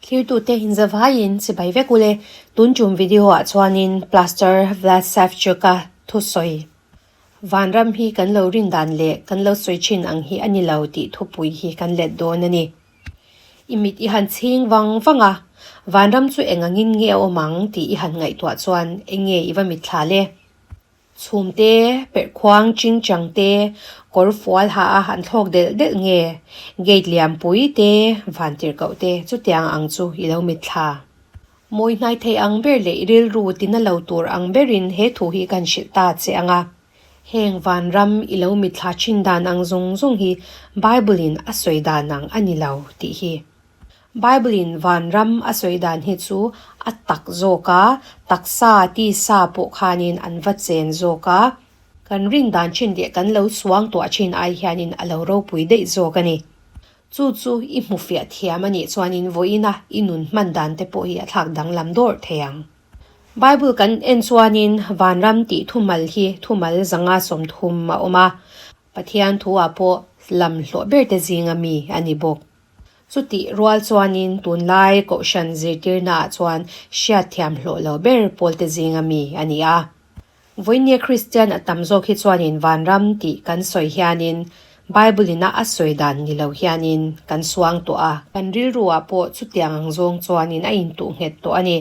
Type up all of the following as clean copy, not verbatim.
Thlirtute inzavaiin chibai vek ule, tun tum video ah chuanin Plaster Vlad Savchuk-a thusawi Vanram hi kan lo rin dan leh kan lo sawi thin ang hi a ni lo tih thupui hi kan let dawn a ni. I mit i han chhing vang vang a, Vanram chu eng angin nge a awm ang tih i han ngaihtuah chuan eng nge i va mitthla le? Chhum te, perhkhuang chingchang te, kawr fual ha a han thlawk delh delh nge? Gate liampui te, vantirhkoh te chutiang ang chu i lo mitthla. Mawi hnai thei ang ber leh i rilru tina lo tur ang berin he thu hi kan hrilh ta che ang a. Heng vanram i lo mitthla thin dan ang zawng zawng hi Bible-in a sawi dan ang a ni lo tih hi. Bible-in vanram a sawi dan hi chu a tak zawk a, taksa, tisa pawh khanin an va chen zawk a. Kan rin dan thin leh kan lo suang tuah thin ai hianin a lo ropui daih zawk a ni. Chu chu i hmu fiah thiam a nih chuanin vawiina i nun hman dan te pawh hi a thlak danglam dawr thei ang. Bible kan en chuanin vanram tih thumal hi thumal zanga 30 a awm a, Pathian thu-ah pawh lam hlawh ber te zinga mi a ni bawk. Chutih rual chuanin tunlai kohhran zirtirnaah chuan hriatthiam hlawh lo ber pawl te zinga mi a ni a. Vawinia Kristian a tam zawk hi chuanin vanram tih kan sawi hianin Bible-in a a sawi dan ni lo hianin kan suang tawh a, kan rilruah pawh chutiang ang zawng chuanin a intuh nghet tawh a ni.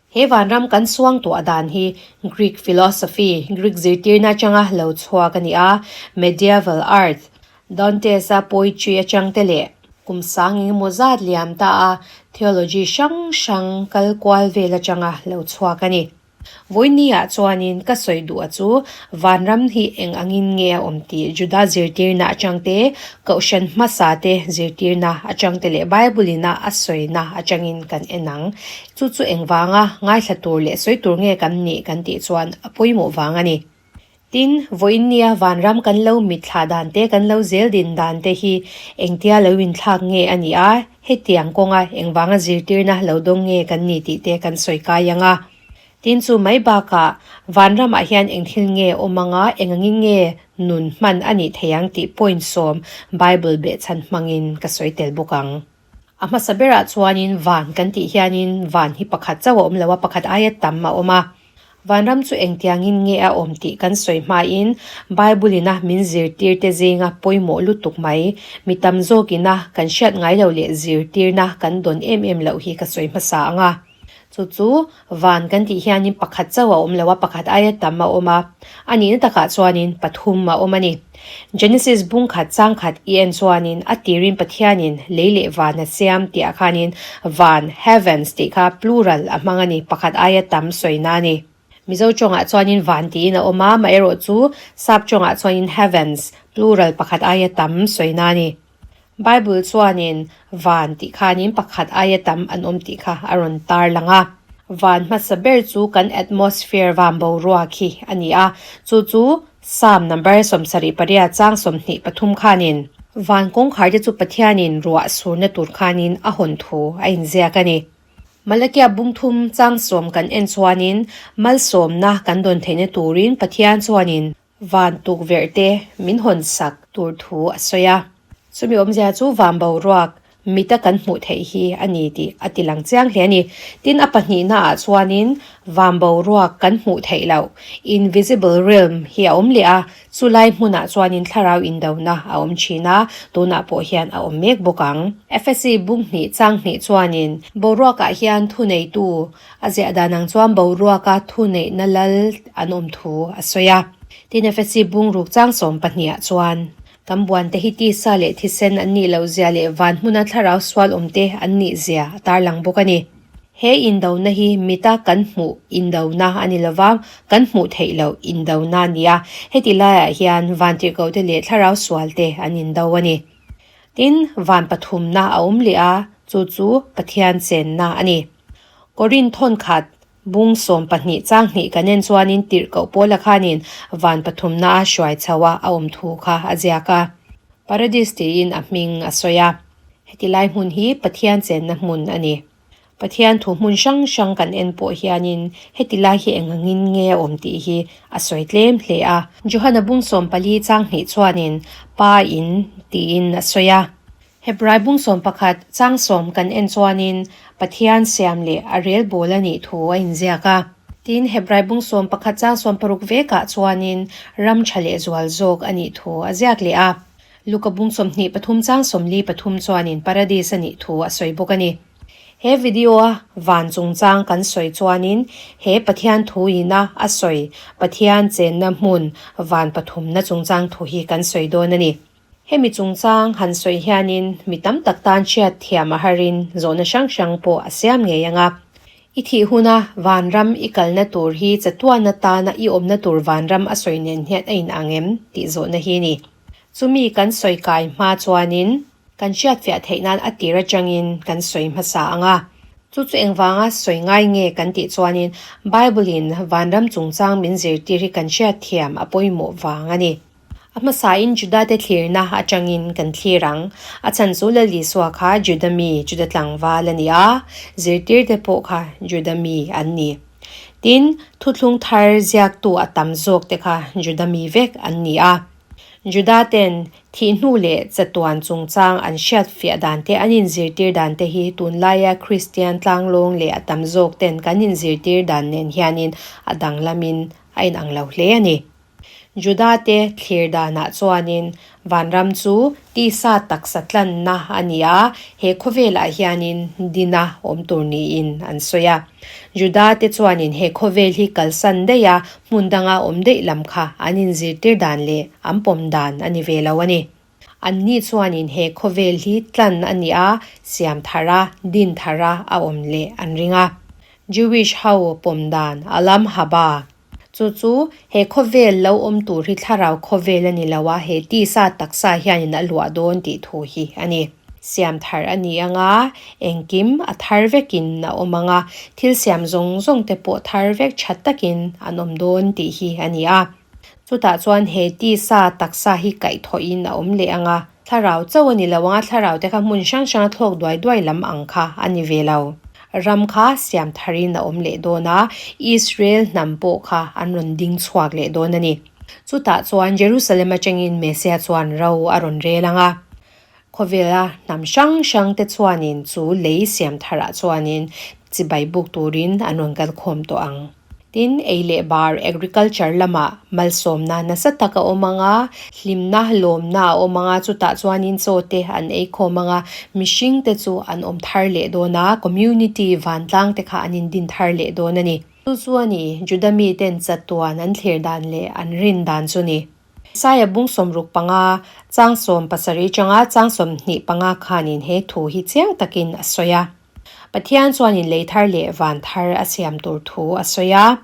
He vanram kan suang tuah dan hi Greek philosophy, Greek zirtirna atanga lo chhuak a ni a, medieval art, Dantes-a poetry atang te leh kum sang engemaw zat liam ta a theology hrang hrang kal kual vel atanga lo chhuak a ni. Vawinia chuanin ka sawi duh a chu vanram hi eng angin nge a awm tih Juda zirtirna atang te, Kohhran hmasa te zirtirna atang te leh Bible ina a sawina atangin kan en ang. Chu chu engvanga ngaithla tur leh sawi tur nge kan nih kan tih chuan a pawimawh vang a ni. Tin, vawinia vanram kan lo mitthlah dan te, kan lo zel din dan te hi engtia lo inthlak nge a nih a, hetiang kawnga engvanga zirtirna lo dawng nge kan ni tih te kan sawi kai ang a. Tin, chu mai bakah vanramah hian eng thil nge awm anga engangin nge nun hman a nih thei ang tih point sawm Bible behchhan hmangin ka sawi tel bawk ang. A hmasa berah chuanin van kan tih hianin van hi pakhat chauh a awm lo a, pakhat aia tam a awm a. Vanram chu engtiangin nge a awm tih kan sawi hmain Bible-ina min zirtirte zinga pawimawh lutuk mai, mi tam zawkina kan hriat ngai lo leh zirtirna kan dawn em em loh hi ka sawi hmasa ang a. Chu chu van kan tih hianin pakhat chauh a awm lo a, pakhat aia tam a awm a. A nihna takah chuanin pathum a awm a ni. Genesis bung khat chang khat i en chuanin a tirin Pathianin lei leh van a siam tihah khanin van, heavens, tih kha plural a hmang a ni, pakhat aia tam sawina a ni. Mizo tawngah chuanin van tiin a awm a, amaherawhchu sap tawngah chuanin heavens, plural pakhat aia tam sawina a ni. Bible chuanin van tih khanin pakhat aia tam an awm tih kha a rawn tar lang a. Van hmasa ber chu kan atmosphere van boruak hi a ni a, chu chu Psalm number 78 chang 23 khanin van kawngkhar te chu Pathianin ruah surna tur khanin a hawn thu a inziak a ni. Malakia bungthum chang sawm kan en chuanin malsawmna kan dawn theihna turin Pathian chuanin Van tukverh te min hawn sak tur thu a sawi a. Chumi awmzia chu van boruak mita kan hmuh theih hi a ni tih a ti lang chiang hle a ni. Tin, a pahnihna ah chuanin van boruak kan hmuh theih loh, invisible realm, hi a awm leh a, chulai hmunah chuanin thlarau indona a awm thin a, tunah pawh hian a awm mek bawk ang. Efesi bung hnih chang hnih chuanin boruakah hian thuneitu A ziah dan ang chuan boruaka thuneihna lal an awm thu a sawi a. Tin, Efesi bungruk chang 12 ah chuan, Kan buante hi tisa leh thisen an nih loh zia leh van hmuna thlarau sual awmte an nih zia a tarlang bawk a ni. He indona hi mita kan hmuh indona a ni lova, kan hmuh theih loh indona a ni a. Heti laiah hian vantirhkohte leh thlarau sualte an indo a ni. Tin, van pathumna a awm leh a, chu chu Pathian chenna a ni. Korin thawn khat bung 12 chang hnih kan en chuanin tirhkoh Paula khanin van pathumna a hruai chho a a awm thu kha a ziak a. Paradis tiin a hming a sawi a. Heti lai hmun hi Pathian chenna hmun a ni. Pathian thu hmun hrang hrang kan en pawh hianin heti lai hi eng angin nge a awm tih hi a sawi tlem hle a. Johana bung 14 chang hnih chuanin Pa in tiin a sawi a. Hebrai bung 11 chang sawm kan en chuanin Pathian siam leh a rel bawl a nih thu a inziak a. Tin, Hebrai bung 11 chang 60 vekah chuanin ram tha leh zual zawk a nih thu a ziak leh a. Luka bung 23 chang 43 chuanin Paradis a nih thu a sawi bawk a ni. He video a van chungchang kan sawi chuanin he Pathian thu ina a sawi Pathian chenna hmun van pathumna chungchang thu hi kan sawi dawn a ni. Hemi chungchang han sawi hianin mi tam tak tan hriat thiam a harin zawhna hrang hrang pawh a siam ngei ang a. I thih huna vanram i kalna tur hi chatuan atana i awmna tur vanram a sawi nen hian a inang em tih zawhna hi a ni. Chumi kan sawi kai hma chuanin kan hriatfiah theih nan a tir atangin kan sawi hmasa ang a. Chu chu engvanga sawi ngai nge kan tih chuanin Bible-in vanram chungchang min zirtir hi kan hriatthiam a pawimawh vang a ni. A hmasain Juda-te thlirna atangin kan thlir ang. A chhan chu Lal Isua kha Juda mi, Juda tlangval a ni a, zirtirte pawh kha Juda mi an ni. Tin, thuthlung thar ziaktu a tam zawkte kha Juda mi vek an ni a. Juda ten thih hnu leh chatuan chungchang an hriat fiah dan te an inzirtir dan te hi tunlaia Kristian tlanglawng leh a tam zawk ten kan inzirtir dan nen hianin a danglamin a inang lo hle a ni. Juda te thlir danah chuanin vanram chu tisa taksa tlanna a ni a, he khawvelah hianin dina awm tur niin an sawi a. Juda te chuanin he khawvel hi kalsan daih a, hmun danga awm daih lam kha an inzirtir dan leh an pawm dan a ni ve lo a ni. Anni chuanin he khawvel hi tlan a ni a, siam thar a, din thar a a awm leh an ring a. Jewish ho pawm dan, Alam Haba, chu chu he khawvel lo awm tur hi thlarau khawvel a ni lo a, he tisa taksa hianin a luah dawn tih thu hi a ni. Siam thar a ni ang a, engkim a thar vekin a awm ang a, thil siam zawng zawng te pawh thar vek tha takin an awm dawn tih hi a ni a. Chutah chuan he tisa taksa hi kaihthawhin a awm leh ang a, thlarau chauh a ni lo ang a, thlarau te kha hmun hrang hranga thlawk duai duai lam ang kha a ni ve lo. Ram kha siam tharin a awm leh dawn a, Israel hnam pawh kha an rawn ding chhuak leh dawn a ni. Chutah chuan Jerusalem atangin Messiah chuan ro a rawn rel ang a. Khawvela hnam hrang hrang te chuanin chu lei siam tharah chuanin chibai buk turin an rawn kal khawm tawh ang. Tin, ei leh bar, agriculture, lamah malsawmna nasa tak a awm ang a, hlimna, lawmna a awm ang a, chutah chuanin chaw te an ei khawm ang a, mihring te chu an awm thar leh dawn a, community vantlang te kha an indin thar leh dawn a ni. Chu chu a ni, Juda miten chatuan an thlir dan leh an rin dan chu ni. Saia bung 65, chang 17 tanga chang 25 khanin he thu hi chiang takin a sawi a. Pathian chuanin lei thar leh van thar a siam tur thu a sawi a,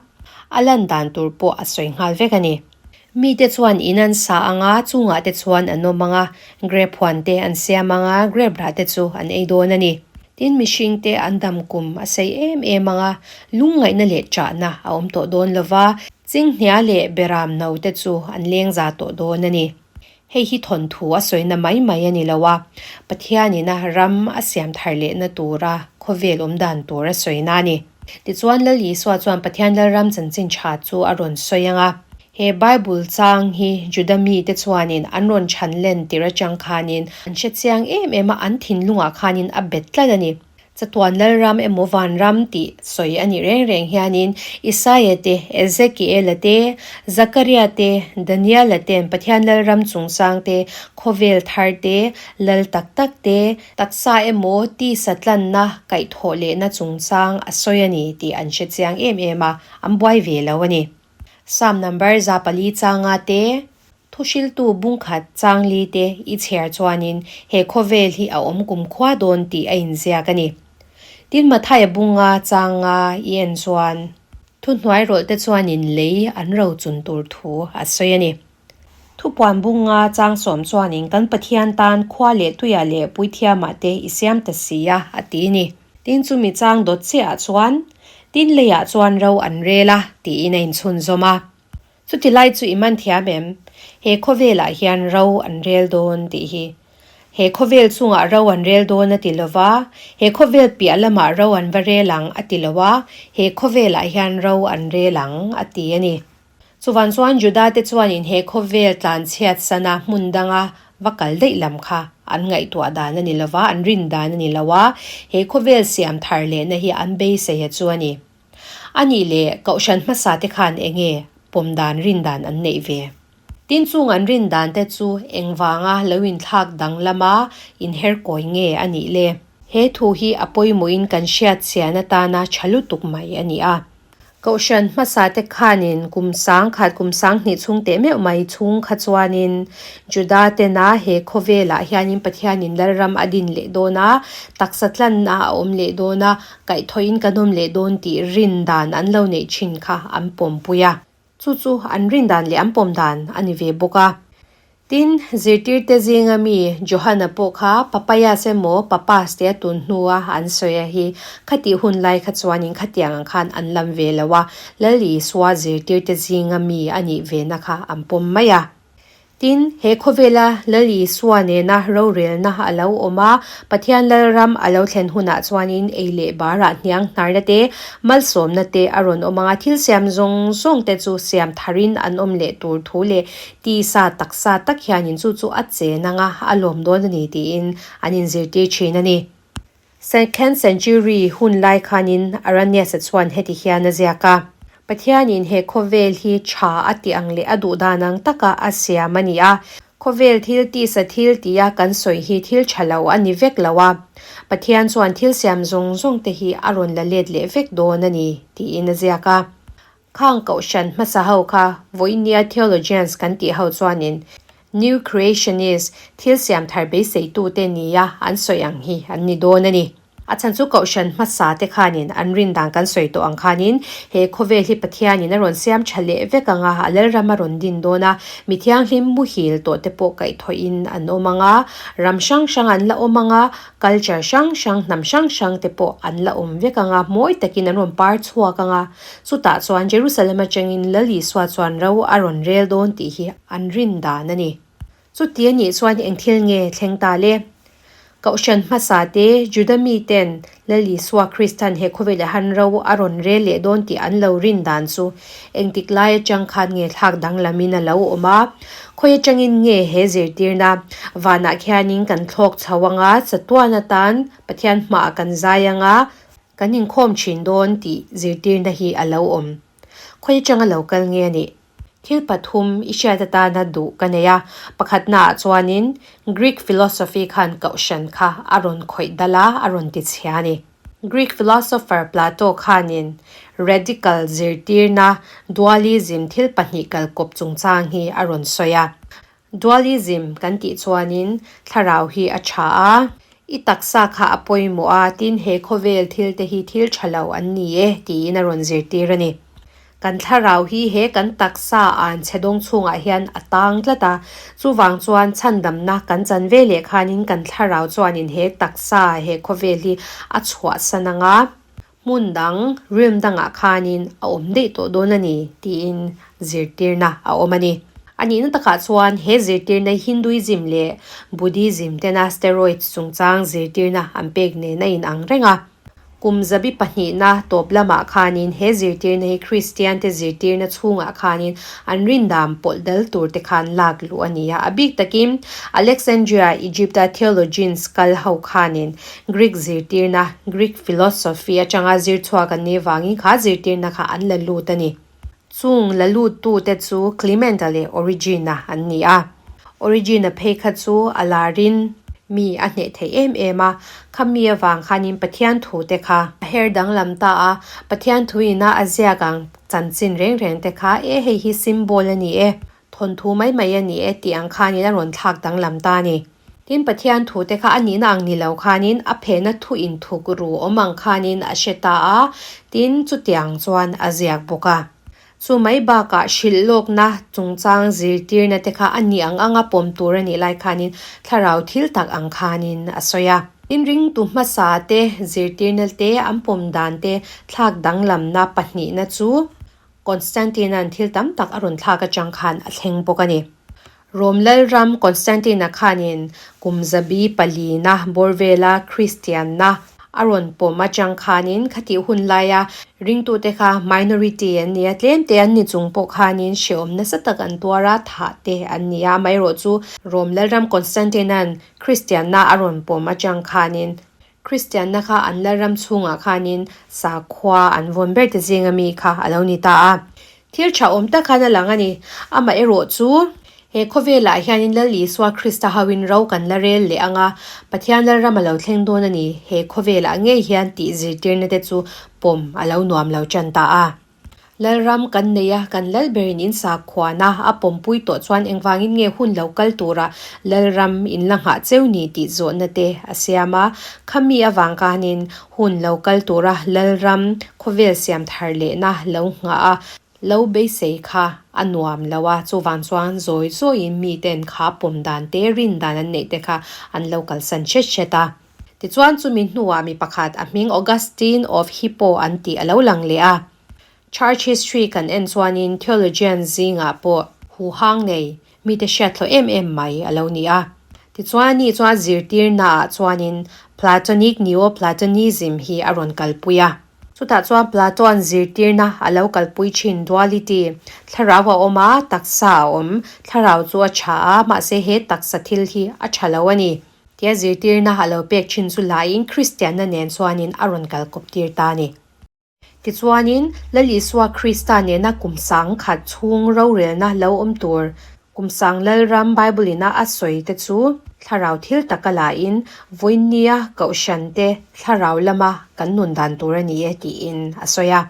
a lan dan tur pawh a sawi nghal vek a ni. Mite chuan in an sa ang a, chungah te chuan an awm ang a, grep huan te an siam ang a, grep rah te chu an ei dawn a ni. Tin, mihringte an dam kum a sei em em ang a, lungngaihna leh ṭahna a awm tawh dawn lo va, Chinghnia leh Beram no te chu an leng za tawh dawn a ni. Hei hi thawnthu a sawina mai mai a ni lo a, Pathianina ram a siam thar lehna tura khawvel awm dan tur a sawina a ni. Tichuan Lal Isua chuan Pathian Lalram chanchin tha chu a rawn sawi ang a. He Bible chang hi Juda mite chuanin an rawn chhan len tir atang khanin an hre chiang em em a, an thinlungah khanin a bet tlat a ni. Chatuan Lalram emaw Vanram tih sawi a nih reng reng hianin Isaia te, Ezekiela te, Zakaria te, Daniela ten Pathian Lalram chungchang te, khawvel thar te, lal tak tak te, taksa emaw tisa tlanna kaihthawh lehna chungchang a sawi a ni tih an hre chiang em em a, an buai ve lo a ni. Psalm number 400 changa te. Thuhriltu bungkhat changli te i chhiar chuanin he khawvel hi a awm kumkhua dawn tih a inziak a ni. Tin Mathaia bunga changa i en chuan thuhnuai rawlh te chuanin lei an ro chun tur thu a sawi a ni. Thupuan bunga chang sawm chuanin kan Pathian tan khua leh tuia leh puithiamah te i siam ta si a, a ti a ni. Tin chumi chang dawt chiahah chuan tin leiah chuan ro an rel a tiin a inchhunzawm a. Chuti lai chu i man thiam em? He khawvelah hian ro an rel dawn tih hi. He khawvel chungah ro an rel dawn a ti lo va, he khawvel piah lamah ro an va rel ang a ti lo a, he khawvelah hian ro an rel ang a ti a ni. Chuvan chuan Juda te chuanin he khawvel tlanchhiat sana hmun danga va kal daih lam kha an ngaihtuah dan a ni lo va, an rin dan a ni lo a, he khawvel siam thar lehna hi an beisei a chu a ni. A nih leh Kohhran hmasa te khan eng nge pawm dan rin dan an neih ve? Tin chung an rin dan te chu engvanga lo inthlak danglama inherkawi nge a nih le? He thu hi a pawimawhin kan hriat chian atana tha lutuk mai a ni a. Kohhran hmasa te khanin kum sang khat kum sang hnih chhung teh meuh mai chhung kha chuanin Juda tena he khawvelah hianin Pathianin Lalram a din leh dawn a, taksa tlanna a awm leh dawn a, kaihthawhin kan awm leh dawn tih rin dan an lo neih thin kha an pawmpui a. Chu chu an rin dan leh an pawm dan a ni ve bawk a. Tin, zirtirte zinga mi Johana pawh kha Papayas emaw Papas tia tun hnua an sawi a hi khatih hun lai kha chuanin khatiang ang khan an lam ve lo a, Lal Isua zirtirte zinga mi a nih vena kha an pawm mai a. Tin, he khawvela Lal Isua nena rorelna a lo awm a, Pathian Lalram a lo thlen hunah chuanin ei leh barah hniang hnarna te, malsawmna te a rawn awm ang a, thil siam zawng zawng te chu siam tharin an awm leh tur thu leh Tisa taksa tak hianin chu chu a chen anga a lawm dawn a ni tiin an inzirtir thin a ni. Second century hun lai khanin Arrhenius-a chuan heti hian a ziak a, Pathianin he khawvel hi tha a tih ang leh a duh dan ang taka a siam a ni a, khawvel thil tisa thil tia kan sawi hi thil tha lo a ni vek lo a, Pathian chuan thil siam zawng zawng te hi a rawn la let leh vek dawn a ni tiin a ziak a. Khang kohhran hmasa ho kha vawinia theologians kan tih ho chuanin New Creationist, thil siam thar beiseitute nia an sawi ang hi an ni dawn a ni. A chhan chu kohhran hmasa te khanin an rin dan kan sawi tawh ang khanin he khawvel hi Pathianin a rawn siam tha leh vek ang a, a lalram a rawn din dawn a, mi thianghlim muhil tawh te pawh kaihthawhin an awm ang a, ram hrang hrang an la awm ang a, culture hrang hrang, hnam hrang hrang te pawh an la awm vek ang a, mawi takin an rawn par chhuak ang a. Chutah chuan Jerusalem atangin Lal Isua chuan ro a rawn rel dawn tih hi an rin dan a ni. Chuti a nih chuan eng thil nge thleng ta le? Kohhran hmasa te, Juda miten Lal Isua Kristan he khawvelah han ro a rawn rel leh dawn tih an lo rin dan chu engtik lai atang khan nge thlak danglamin a lo awm a? Khawi atangin nge he zirtirna vanah khianin kan thlawk chho anga chatuan atan Pathian hmaah kan zai anga Kan inkhawm thin dawn tih zirtirna hi a lo awm. Khawi atanga lo kal nge a nih? Thil pathum i hriat atana duh ka nei a, pakhatnaah chuanin Greek philosophy khan kohhran kha a rawn khawih dal a, a rawn ti chhia a ni. Greek philosopher Plato khanin radical zirtirna dualism thil pahnih kalkawp chungchang hi a rawn sawi a. Dualism kan tih chuanin thlarau hi a tha a, i taksa kha a pawimawh a, tin he khawvel thil te hi thil tha lo an ni e tiin a rawn zirtir a ni. Kan thlarau hi he kan taksa an chhe dawng chhungah hian a tang tlat a, chuvang chuan chhandamna kan chan ve leh khanin kan thlarau chuanin he taksa he khawvel hi a chhuahsan ang a. Hmun dang, realm dangah khanin a awm daih tawh dawn a ni tiin zirtirna a awm a ni. A nihna takah chuan he zirtirna Hinduism leh Buddhism tena steroids chungchang zirtirna an pek nen a inang reng a. Kum zabi pahnihna tawp lamah khanin he zirtirna hi Kristiante zirtirna chhungah khanin an rindan pawlh dal tur te khan lak luh a ni a. A bik takin Alexandria, Egypt-a theologians kal ho khanin Greek zirtirna, Greek philosophy, atanga zir chhuak an nih vangin kha zirtirna kha an la lut a ni. Chung la luttute chu Clement-a leh Origen-a an ni a. Origen-a phei kha chu a larin mi a hneh thei em em a, kha mi avang khanin Pathian thute kha a her danglam ta a, Pathian thuina a ziak ang chanchin reng reng te kha e hei hi symbol a ni e, Thawnthu mai mai a ni e tih ang khanin a rawn thlak danglam ta a ni. Tin, Pathian thute kha a nihna ang ni lo khanin a phehna thu inthuk ru awm ang khanin a hre ta a, tin, chutiang chuan a ziak bawk a. Chu mai bakah hrilh lawkna chungchang zirtirna te kha a nih ang anga pawm tur a nih lai khanin thlarau thil tak ang khanin a sawi a. Tin, ringtu hmasa te zirtirna te an pawm dan te thlak danglamna pahnihna chu Constantine-a'n thil tam tak a rawn thlak atang khan a thleng bawk a ni. Rom Lalram Constantine-a khanin kum zabi palina bawr vela Kristianna a rawn pawm atang khanin khatih hun laia ringtute kha minority an ni a, tlemte an ni chung pawh khanin hrehawm nasa tak an tuar a, thah te an ni a. Amaherawhchu Rom Lalram Constantine-a'n Kristianna a rawn pawm atang khanin Kristianna kha an Lalram chhungah khanin sakhua an vawn ber te zinga mi kha a lo ni ta a. Thil tha awm tak khan a lang a ni. Amaherawh chu, he khawvelah hianin Lal Isua Krista hoin ro kan la rel leh ang a, Pathian Lalram a lo thleng dawn a ni. He khawvelah ngei hian tih zirtirna te chu pawm a lo nuam lo tan ta a. Lalram kan nei a, kan lal berin in sakhuana a pawmpui tawh chuan engvangin nge hun lo kal tura Lalram in la nghah cheu ni tih zawhna te a siam a. Khami avang kanin hun lo kal tura Lalram khawvel siam thar lehna lo nghah a, lo beisei kha a nuam lo a, chuvang chuan zawi zawiin miten kha pawm dan te, rin dan an neih te kha an lo kalsan hret hret a. Tichuan chumi hnuah mi pakhat a hming Augustine of Hippo an tih a lo lang leh a. Church history kan en chuanin theologian zingah pawh huhang nei mite hriathlawh em em mai a lo ni a. Tichuan ani chuan zirtirnaah chuanin Platonic Neoplatonism hi a rawn kalpui a. Chutah chuan Plato-a'n zirtirna a lo kalpui thin duality, thlarau a awm a, taksa a awm, thlarau chu a tha a, mahse he taksa thil hi a tha lo a ni. Tia zirtirna a lo pek thin chu laiin Kristianna nen chuanin a rawn kal kawp tir ta a ni. Tichuanin, Lal Isua Krista nena kum sang khat chhung rorelna lo awm tur, kum sang Lalram Bible-ina a sawi te chu thlarau thil taka lain vawinia kohhrante thlarau lama kan nun dan tur a ni e tiin a sawi a.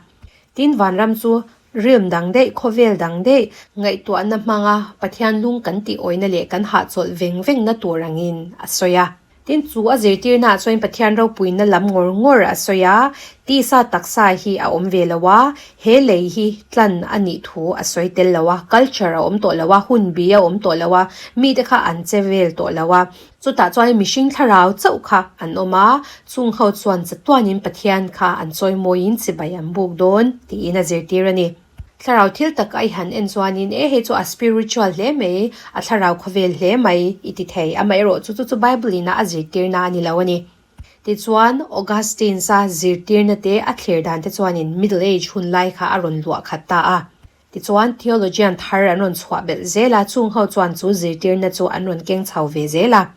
Tin, vanram chu Rilm dang daih, khawvel dang daih, ngaihtuahna hmanga Pathian lung kan tih awihna leh kan hahchawlh veng vengna tur angin a sawi a. Tin, chu a zirtirnaah chuan Pathian ropuina lam ngawr ngawr a sawi a, tisa taksa hi a awm ve lo a, he lei hi tlan a nih thu a sawi tel lo a, culture a awm tawh lo a, hunbi a awm tawh lo a, mite kha an che vel tawh lo a. Chutah chuan mihring thlarau chauh kha an awm a, chung ho chuan chatuanin Pathian kha an chawimawiin chibai an buk dawn tiin a zirtir a ni. Thlarau thil tak a i han en chuanin e hei chu a spiritual hle mai, a thlarau khawvel hle mai i ti thei, amaherawh chu chu chu Bible ina a zirtirna a ni lo a ni. Tichuan Augustine-a zirtirna te a thlir dan te chuanin Middle Age hun lai kha a rawn luah khat ta a. Tichuan, theologian thar an rawn chhuah belh zel a, chung ho chuan chu zirtirna chu an rawn keng chho ve zel a.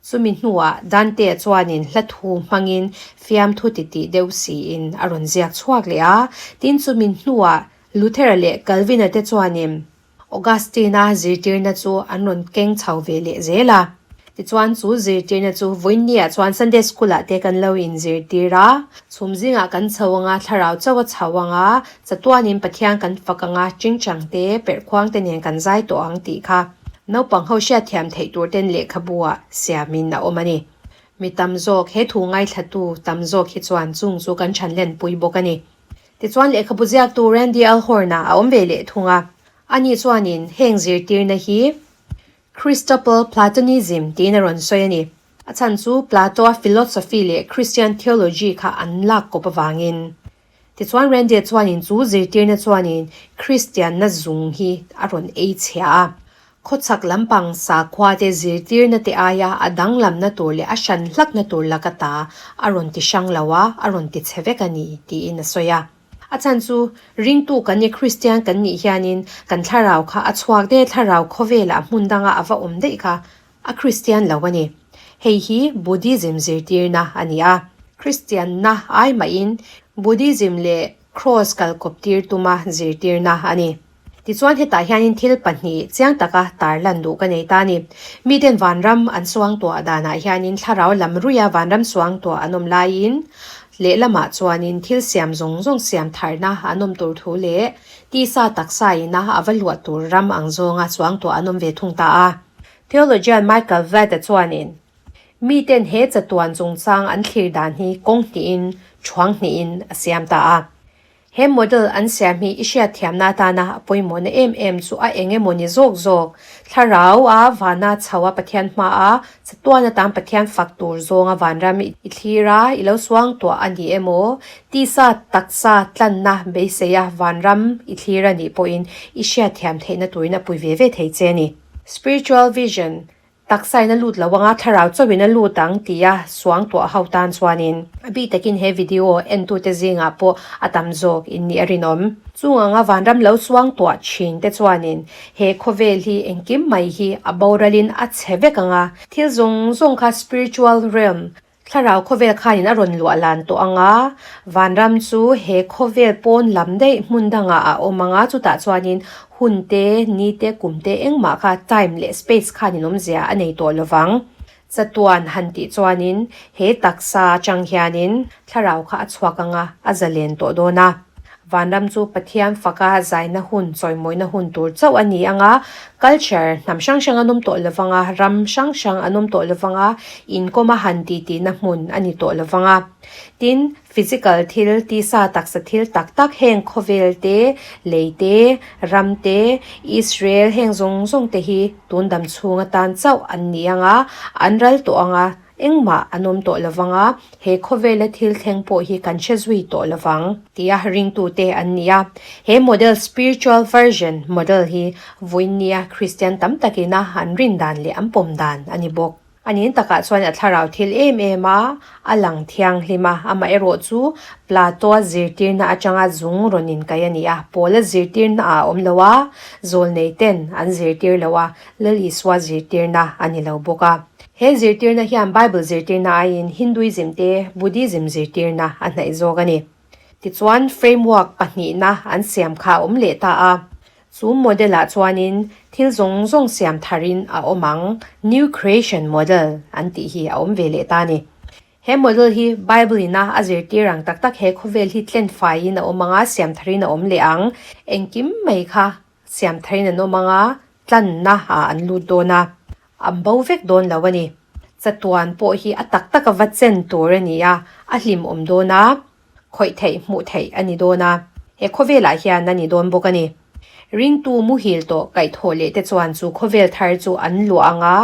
Chumi hnuah Dante-a chuanin hla thu hmangin fiamthu titih deuh siin a rawn ziak chhuak leh a. Tin, chumi hnuah Luther-a leh Calvin-a te chuanin Augustine-a zirtirna chu an rawn keng chho ve leh zel a. Tichuan chu zirtirna chu vawiinniah chuan Sunday School ah te kan lo inzirtir a, chhum zingah kan chho anga, thlarau chauh a chho anga, chatuanin Pathian kan fak anga, chingchang te, perhkhuang te nen kan zai tawh ang tih kha naupang ho hriatthiam theih tur ten lehkhabu ah siamin a awm a ni. Mi tam zawk, he thu ngaithlatu tam zawk hi chuan chung chu kan thanlenpui bawk a ni. Tichuan lehkhabu ziaktu Randy Alhorn-a a awm ve leh thung a, ani chuanin heng zirtirna hi Christopher Platonism tiin a rawn sawi a ni. A chhan chu Plato-a philosophy leh Christian theology kha an lak kawp avangin. Tichuan Randy-a chuanin chu zirtirna chuanin Christian-na zung hi a rawn ei chhia a. Khawchhak lampang sakhua te zirtirna te aia a danglamna tur leh a hran hlakna tur laka ta a rawn ti hrang lo a, a rawn ti chhe vek a ni tiin a sawi a. A chhan chu ringtu kan ni Kristian kan nih hianin kan thlarau kha a chhuak daih a, thlarau khawvelah hmun danga a va awm daih kha a Kristian lo a ni. Hei hi Buddhism zirtirna a ni a. Kristianna ai mahin Buddhism leh Cross kalkawp tir tuma zirtirna a ni. Tichuan hetah hianin thil pahnih chiang taka tarlan duh ka nei ta a ni. Miten vanram an suangtuah danah hianin thlarau lam ruia vanram suangtuah an awm laiin lehlamah chuanin thil siam zawng zawng siam tharna an awm tur thu leh tisa taksa ina a va luah tur ram ang zawnga suangtuah an awm ve thung ta a. Theologian Michael Vatt-a chuanin miten he chatuan chungchang an thlir dan hi kawng hnihin thuang hnihin a siam ta a. He model an siam hi i hriatthiamna atana a pawimawhna em em chu a eng emaw ni zawk zawk, thlarau a vana chho a Pathian hma a, chatuan atan Pathian fak tur zawnga vanram i thlir a, i lo suang tuah a ni emaw, tisa taksa tlanna beisei a vanram i thlir a nih pawhin i hriatthiam theihna turin a pui ve ve thei che a ni. Spiritual vision, Taksain a lut lo anga thlarau chauhin a lut ang tia suang tuah ho tan chuanin a bik takin he video entute zingah pawh a tam zawk in nih a rinawm. Chung anga vanram lo suang tuah thin te chuanin he khawvel hi engkim mai hi a boralin a chhe vek anga thil zawng zawng kha spiritual realm Thlarau khawvel khanin a rawn luah lan tawh ang a, vanram chu he khawvel pawn lam daih hmun dangah a awm ang a, chutah chuanin hun te, ni te, kum te engmah kha time leh space khanin awmzia a nei tawh lovang. Chatuan han tih chuanin he taksa atang hianin thlarau kha a chhuak ang a, a zalen tawh dawn a. Vanram chu Pathian faka zaina hun, chawimawina hun tur chauh a ni ang a, culture hnam hrang hrang an awm tawh lo vang a, ram hrang hrang an awm tawh lo vang a, inkawm a han titihna hmun a ni tawh lo vang a. Tin, physical thil, tisa taksa thil tak tak heng khawvel te, lei te, ram te, Israel heng zawng zawng te hi tun dam chhung atan chauh an ni ang a, an ral tawh ang a, Engmah an awm tawh lovang a, he khawvela thil thleng pawh hi kan hre zui tawh lovang, tia ringtute an ni a. He model spiritual version model hi vawiinnia Kristian tam takina an rin dan leh an pawm dan a ni bawk. A nin takah chuan a thlarau thil em em a, a lang thianghlim a, amaherawh chu Plato-a zirtirna atanga zung rawn inkai a ni a, Paula zirtirna ah a awm lo a, zawlneiten an zirtir lo a, Lal Isua zirtirna a ni lo bawk a. He zirtirna hian Bible zirtirna aiin Hinduism te Buddhism zirtirna a hnaih zawk a ni. Tichuan, framework pahnihna an siam kha a awm leh ta a. Chu model-ah chuanin thil zawng zawng siam tharin a awm ang, New Creation Model an tih hi a awm ve leh ta a ni. He model hi Bible ina a zirtir ang tak tak he khawvel hi tlen faiin a awm ang a, siam tharin a awm leh ang. Engkim mai kha siam tharin an awm ang a, tlanna ah an lut dawn a. An bo vek dawn lo a ni. Chatuan pawh hi a tak taka va chen tur a ni a, a hlimawm dawn a, khawih theih hmuh theih a ni dawn a, he khawvelah hian a ni dawn bawk a ni. Ringtu muhil tawh kaihthawh leh te chuan chu khawvel thar chu an luah ang a,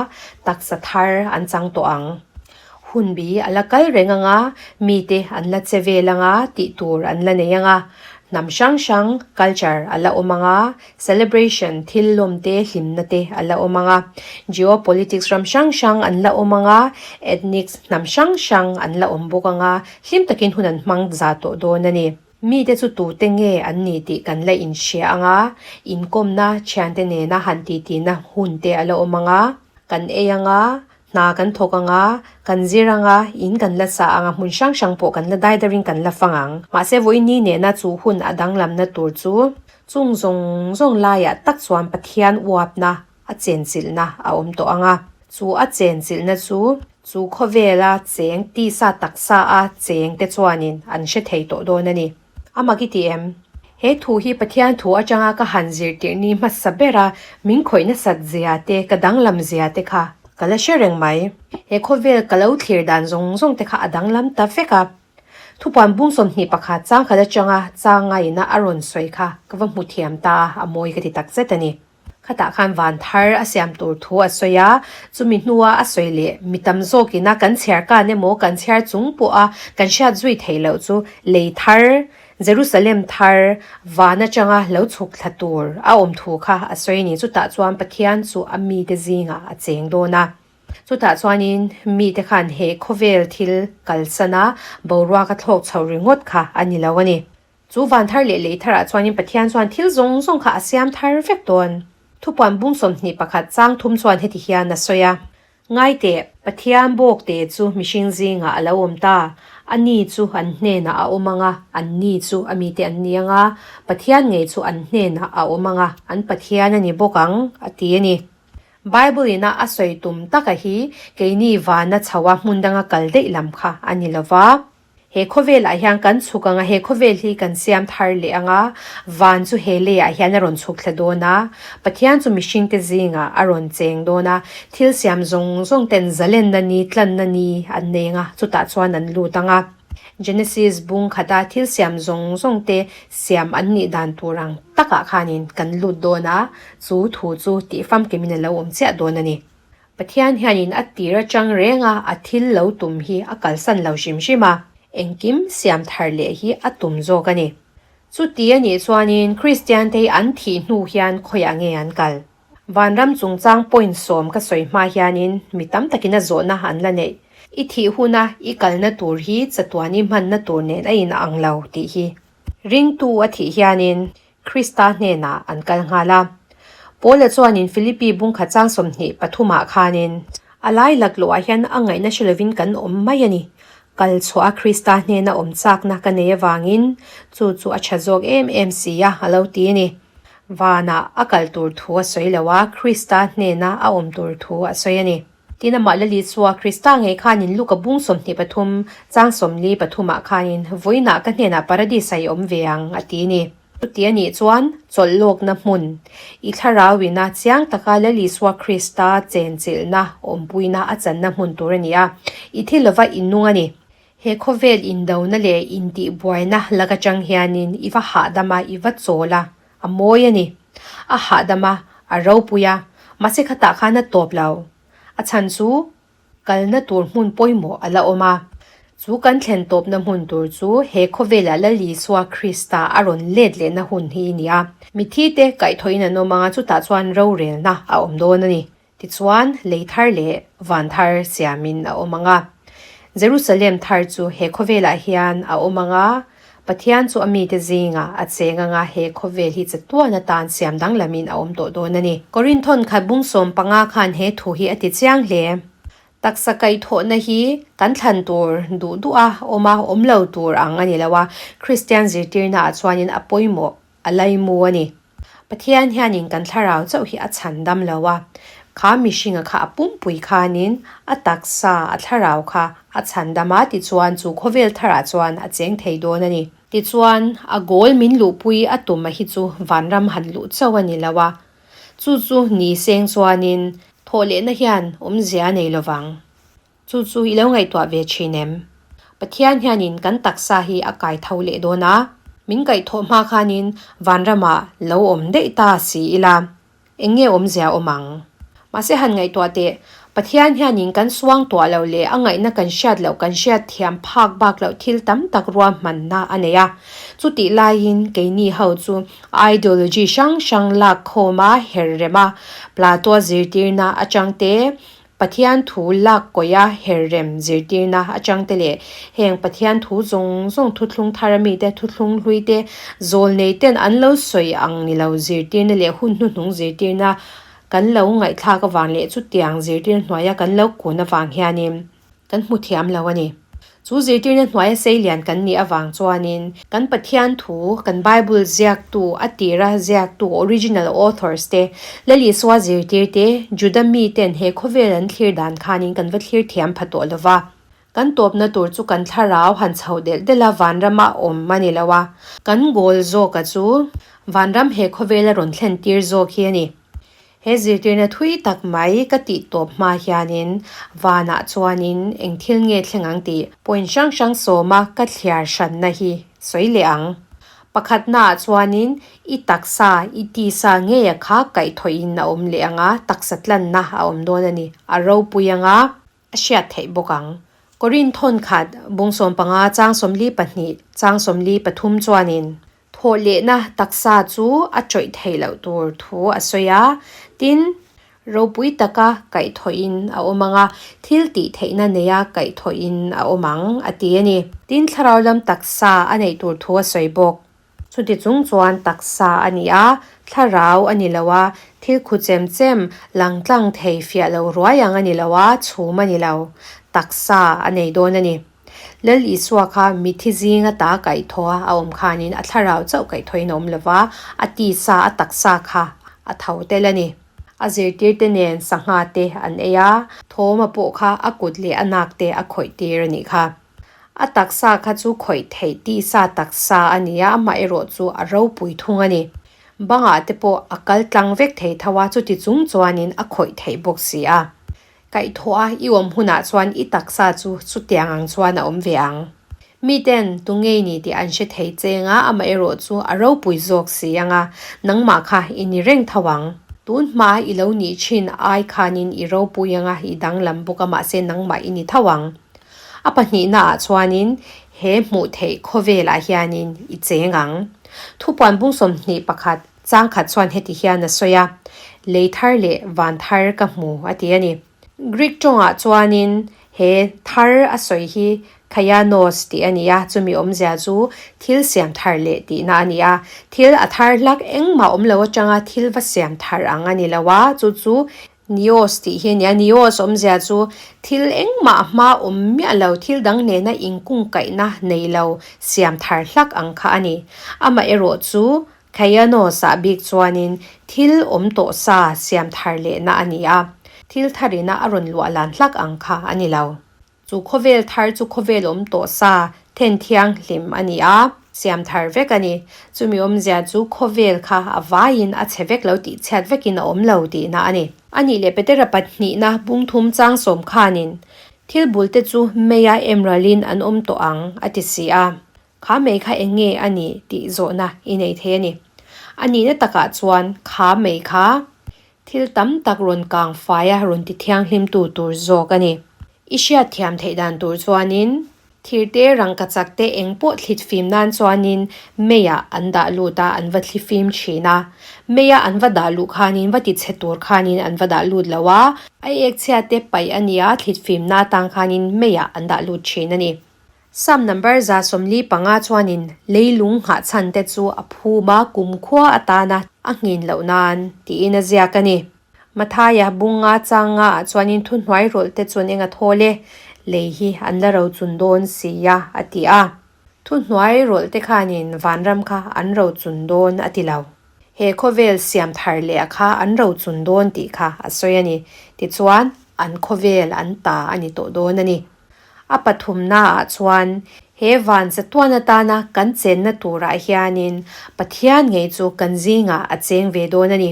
taksa thar an chang tawh ang. Hunbi a la kal reng ang a, mite an la che vel ang a, tih tur an la nei ang a. Hnam hrang hrang culture a la awm ang a, celebration thil lawm te hlimna te a la awm ang a. Geopolitics ram hrang hrang an la awm ang a, ethnics hnam hrang hrang an la awm bawk ang a, hlim takin hun an hmang za tawh dawn a ni. Mite chu tute nge an ni tih kan la inhria ang a, inkawmna thiante nena han titihna hun te a la awm ang a, kan ei ang a, Hna kan thawk ang a, kan zir ang a, in kan la sa ang a, hmun hrang hrang pawh kan la dai darin kan la fang ang. Mahse vawiin ni nena chu hun a danglamna tur chu chung zawng zawng laiah tak chuan Pathian uapna a chenchilhna a awm tawh ang a. Chu a chenchilhna chu chu khawvela cheng tisa taksa a cheng te chuanin an hre thei tawh dawn a ni. A mak i ti em? He thu hi Pathian thu atanga ka han zirtirh ni hmasa bera min khawih nasat zia te, ka danglam zia te kha ka la hre reng mai. He khawvel ka lo thlir dan zawng zawng te kha a danglam ta vek a. Thupuan bung 21 chang khat atanga chang ngaina a rawn sawi kha ka va hmu thiam ta a, a mawi ka ti takzet a ni. Khatah khan van thar a siam tur thu a sawi a, chumi hnua a sawi leh mi tam zawkina kan chhiar kan emaw kan chhiar chung pawha kan hriat zui theih loh chu lei thar, Jerusalem thar, van atanga lo chhuk thla tur a awm thu kha a sawi a ni. Chutah chuan Pathian chu a mite zingah a cheng dawn a. Chutah chuanin mite khan he khawvel thil kalsan a boruak a thlawk chho ringawt kha a ni lo a ni. Chu van thar leh lei tharah chuanin Pathian chuan thil zawng zawng kha a siam thar vek dawn. Thupuan bung 21 chang thum chuan heti hian a sawi a, Ngai teh, Pathian bawk te chu mihring zingah a lo awm ta, a ni chu an hnenah a awm ang a, an ni chu a mite an ni ang a, Pathian ngei chu an hnenah a awm ang a, an Pathian a ni bawk ang, a ti a ni. Bible ina a sawi tum taka hi keini vana chhoa hmun danga kal daih lam kha a ni lo va. He khawvelah hian kan chhuk ang a, he khawvel hi kan siam thar leh ang a, van chu he leiah hian a rawn chhuk thla dawn a, Pathian chu mihringte zingah a rawn cheng dawn a, thil siam zawng zawng ten zalenna ni, tlanna ni an nei ang a, chutah chuan an lut ang a. Genesis bung khata thil siam zawng zawng te siam an nih dan tur ang takah khanin kan lut dawn a, chu thu chu tih famkimin a lo awm chiah dawn a ni. Pathian hianin a tir atang reng a, a thil lo tum hi a kalsan lo hrim hrim a, engkim siam thar leh hi a tum zawk a ni. Chuti a nih chuanin Kristiante hi an thih hnu hian khawiah nge an kal? Vanram chungchang point sawm ka sawi hma hianin mi tam takin a zawhna an la neih. I thih huna i kalna tur hi chatuan i hmanna tur nen a in ang lo tih hi. Ringtu a thih hianin Krista hnenah an kal nghal a. Paula chuanin Philippi bungkhat chang 23 ah khanin a lai laklawh ah hian a ngaihna hre lovin kan awm mai a ni. Kal chhuah a Krista hnena awm chakna ka nei avangin chu chu a tha zawk em em si a, a lo ti a ni. Vanah a kal tur thu a sawi lo a, Krista hnena a awm tur thu a sawi a ni. Tin amah la Lisua Krista ngei khanin Luka bung 23 chang 43 ah khanin vawiinah ka hnenah Paradis ah i awm ve ang a ti a ni. Chuti a nih chuan chawlh lawkna hmun i thlarau ina chiang taka la Lisua Krista chenchilhna awmpuina a channa hmun tur a ni a, i thi lova i nung a ni. He khawvel indona leh intihbuaina lak atang hianin i va hahdam a, i va chawl a, a mawi a ni. A hahdam a, a ropui a, mahse khatah khan a tawp lo. A chhan chu kalna tur hmun pawimawh a la awm a. Chu kan thlen tawpna hmun tur chu he khawvelah Lal Isua Krista a rawn let lehna hun hi a ni a. Mithite kaihthawhin an awm ang a, chutah chuan rorelna a awm dawn a ni. Tichuan, lei thar leh van thar siamin a awm ang a. Jerusalem thar chu he khawvelah hian a awm ang a, Pathian chu a mite zingah a cheng ang a, he khawvel hi chatuan atan siam danglamin a awm tawh dawn a ni. Korinthon khat bung 15 khan he thu hi a ti chiang hle. Taksa kaihthawhna hi kan thlan tur duh duh a awm a, awm lo tur ang a ni lo a, Kristian zirtirnaah chuanin a pawimawh a laimu a ni. Pathian hianin kan thlarau chauh hi a chhan dam lo a, kha mihringa kha a pumpui khanin a taksa, a thlarau kha a chhan dam a, tichuan chu khawvel tharah chuan a cheng thei dawn a ni. Tichuan a goal min luhpui a tum a hi chu vanram han luh chauh a ni lo a, chu chu ni seng chuanin thawhlehna hian awmzia a nei lovang. Chu chu i lo ngaihtuah ve thin em? Pathian hianin kan taksa hi a kai tho leh dawn a, min kaihthawh hma khanin vanramah lo awm daih ta si ila, eng nge awmzia awm ang? Mahse han ngaihtuah teh, Pathian hianin kan suang tuah loh leh a ngaihna kan hriat loh kan hriat thiam phak bak loh thil tam tak ruahmanna a nei a. Chutih laiin keini ho chu ideology hrang hrang lak khawm a her rem a, Plato-a zirtirna atang te, Pathian thu lak kawih a herrem zirtirna atang te leh heng Pathian thu zawng zawng thuthlung thar ami te, thuthlung hlui te, zawl nei ten an lo sawi ang ni lo zirtirna leh hun hnuhnung zirtirna kan lo ngaihthlak avang leh chutiang zirtir hnuaia kan lo kun avang hianin kan hmu thiam lo a ni. Chu zirtirna hnuaia seilian kan nih avang chuanin kan Pathian thu, kan Bible ziaktu, a tira ziaktu, original authors, te, Lalisua zirtir te, Juda miten he khawvel an thlir dan khanin kan va thlir thiam pha tawh lo va. Kan tawpna tur chu kan thlarau han chhoh delh delh a vanrama awm a ni lo a, kan goal zawka chu vanram he khawvela rawn thlen tir zawk hi a ni. He zirtirna thui tak mai ka tih tawp hma hianin vanah chuanin eng thil nge thleng ang tih point hrang hrang sawma ka thliar hranna hi sawi leh ang. Pakhatnaah chuanin i taksa, i tisa ngeia kha kaihthawhin a awm leh ang a, taksa tlanna a awm dawn a ni. A ropui ang a, a hriat theih bawk ang. Korin thawn khat bung 15 chang 42 chang 43 chuanin Thawhlehna taksa chu a tawih theih loh tur thu a sawi a, tin, ropui taka kaihthawhin a awm ang a, thil tih theihna neia kaihthawhin a awm ang, a ti a ni. Tin, thlarau lam taksa a neih tur thu a sawi bawk. Chuti chung chuan taksa a ni a, thlarau a ni lo a, thil khu chem chem, langtlang thei fiah lo ruai ang a ni lo a, chhum a ni lo, taksa a nei dawn a ni. Lal Isua kha mithi zinga ta kaihthawh a awm khanin a thlarau chauh kaihthawhin a awm lova, a tisa, a taksa kha a tho tel a ni. A zirtirte nen sangha te an ei a, Thawma pawh kha a kut leh a nak te a khawih tir a nih kha. A taksa kha chu khawih theih tisa taksa a ni a, amaherawh chu a ropui thung a ni. Bangah te pawh a kal tlang vek thei tho a, chuti chung chuanin a khawih theih bawk si a. Kaihthawh a i awm hunah chuan i taksa chu chutiang ang chuan a awm ve ang. Miten tu ngei ni tih an hre thei cheng a, amaherawh chu a ropui zawk si ang a, nangmah kha i ni reng tho ang. Tun hma i lo nih thin ai khanin i ropui ang a, i danglam bawk a, mahse nangmah i ni tho ang. A pahnihnaah chuanin he hmuh theih khawvelah hianin i cheng ang. Thupuan bung 21 chang khat chuan heti hian a sawi a. Lei thar leh van thar ka hmu a ti a ni. Greek tawngah chuanin he thar a sawi hi kaianos tih a ni a, chumi awmzia chu thil siam thar leh tihna a ni a. Thil a thar hlak engmah awm lo atanga thil va siam thar ang a ni lo a, chu chu Neos tih hi a ni a, Neos awmzia chu thil engmah hma awm miah lo, thil dang nena inkungkaihna nei lo siam thar hlak ang kha a ni. Amaherawh chu Kaianos ah bik chuanin thil awm tawh sa siam thar lehna a ni a, thil tharina a rawn luah lan hlak ang kha a ni lo. Chu khawvel thar chu khawvel awm tawh sa then thianghlim a ni a, siam thar vek a ni. Chumi awmzia chu khawvel kha a vaiin a chhe vek lo tih chhiat vekin a awm lo tihna a ni. A nih leh Petera pahnihna bungthum chang sawm khanin thil bulte chu meia emralin an awm tawh ang a ti si a. Kha mei kha eng nge a nih tih zawhna i nei thei a ni. A nihna takah chuan kha mei kha thil tam tak rawn kang faia rawn ti thianghlimtu tur zawk a ni. I hriat thiam theih dan tur chuanin thirte rangkachak te eng pawh thlit fim nan chuanin meiah an dah lut a, an va thli fim thin a. Meia an va dah luh khanin va ti chhe tur khanin an va dah lut lo a, a ek chhia te paih a nia thlit fimna atang khanin meiah an dah lut thin a ni. Psalm number 145 chuanin leilung nghah chhan te chu a phum a, kumkhua atana a nghin loh nan tiin a ziak a ni. Mathaia bunga changa ah chuanin thuhnuai rawlh te chuan eng a thawl e, lei hi an la rochun dawn si a, a ti a. Thuhnuai rawlh te khanin vanram kha an rochun dawn a ti lo. He khawvel siam thar leh a kha an rochun dawn tih kha a sawi a ni. Tichuan, an khawvel an ta a ni tawh dawn a ni. A pathumnaah chuan he van chatuan atana kan chenna turah hianin Pathian ngei chu kan zingah a cheng ve dawn a ni.